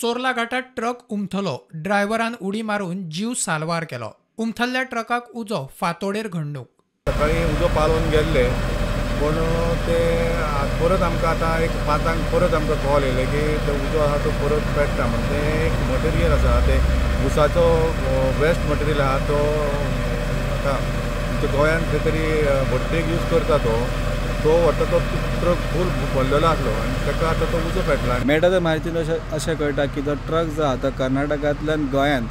चोर्ला घाटात ट्रक उमथलो. ड्रायव्हरान उडी मारून जीव साल्वार केलो. उमथल्ल्या ट्रकाक उजो, फातोडेर घडणूक. सकाळी उजो पालोवन गेल्ले, पूण ते परत आमकां आतां एक 5 परत आमकां कॉल येयले की तो उजो आसा तो परत पेट्टा म्हण. तें एक मटेरियल आसा, तें उसाचो वेस्ट मटेरियल आहा, तो आतां आमच्या गोंयांत खंय तरी भट्टेक यूज करता, तो तो व्हरता, तो ट्रक फूल भरलेलो आसलो आनी ताका आतां तो उजो पेटला. मेळटा ते म्हायतीन अशें कळटा की तो ट्रक जो आहा तो कर्नाटकांतल्यान गोंयांत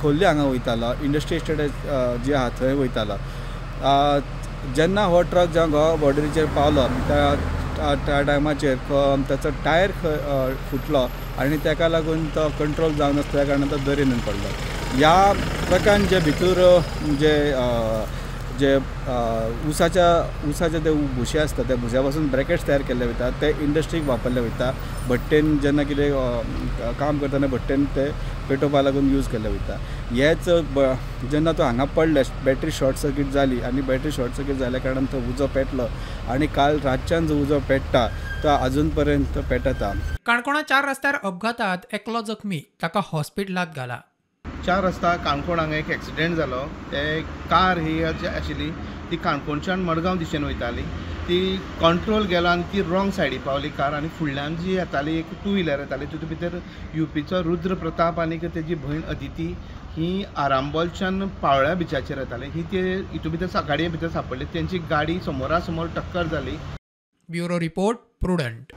खोर्ली हांगा वयतालो, इंडस्ट्री इस्टेट जी आहा थंय वयतालो. जेन्ना हो ट्रक जेन्ना गोवा बॉर्डरीचेर पावलो त्या टायमाचेर ताचो टायर फुटलो आनी ताका लागून तो कंट्रोल जावन आसल्या कारणान तो दर्येन पडलो. ह्या ट्रकान जे भितर जे जे उसाचे ते भुशे आसता त्या भुश्या पासून ब्रॅकेट्स तयार केल्ले वयता, ते इंडस्ट्रीक वापरले वयता. भट्टेन जेन्ना कितें काम करतना भट्टेन ते पेटोवपा लागून यूज केल्ले वयता. हेच जेन्ना तो हांगा पडले, बॅटरी शॉर्ट सर्कीट जाली आनी बॅटरी शॉर्ट सर्कीट जाल्या कारणान तो उजो पेटलो आनी काल रातच्यान जो उजो पेट्टा तो अजून पर्यंत पेटता. काणकोणा 4 रस्त्यार अपघातात एकलो जखमी, ताका हॉस्पिटलांत घाला. 4 रस्ता काणकोण हांगा एक एक्सिडेंट जालो. ते कार ही जी आशिल्ली ती काणकोणच्यान मडगांव दिशेन वयताली, ती कंट्रोल गेला आनी ती रॉंग सायडी पावली कार आनी फुडल्यान जी येताली एक टू व्हिलर येताली, तितून भितर युपीचो रुद्र प्रताप आनी तेजी भयण अदिती ही आरांबोलच्यान पावळ्या बिचाचेर येताली. ही ते हितून भितर गाडये भितर सापडली, तेंची गाडी समोरा समोर टक्कर जाली. Bureau report, Prudent.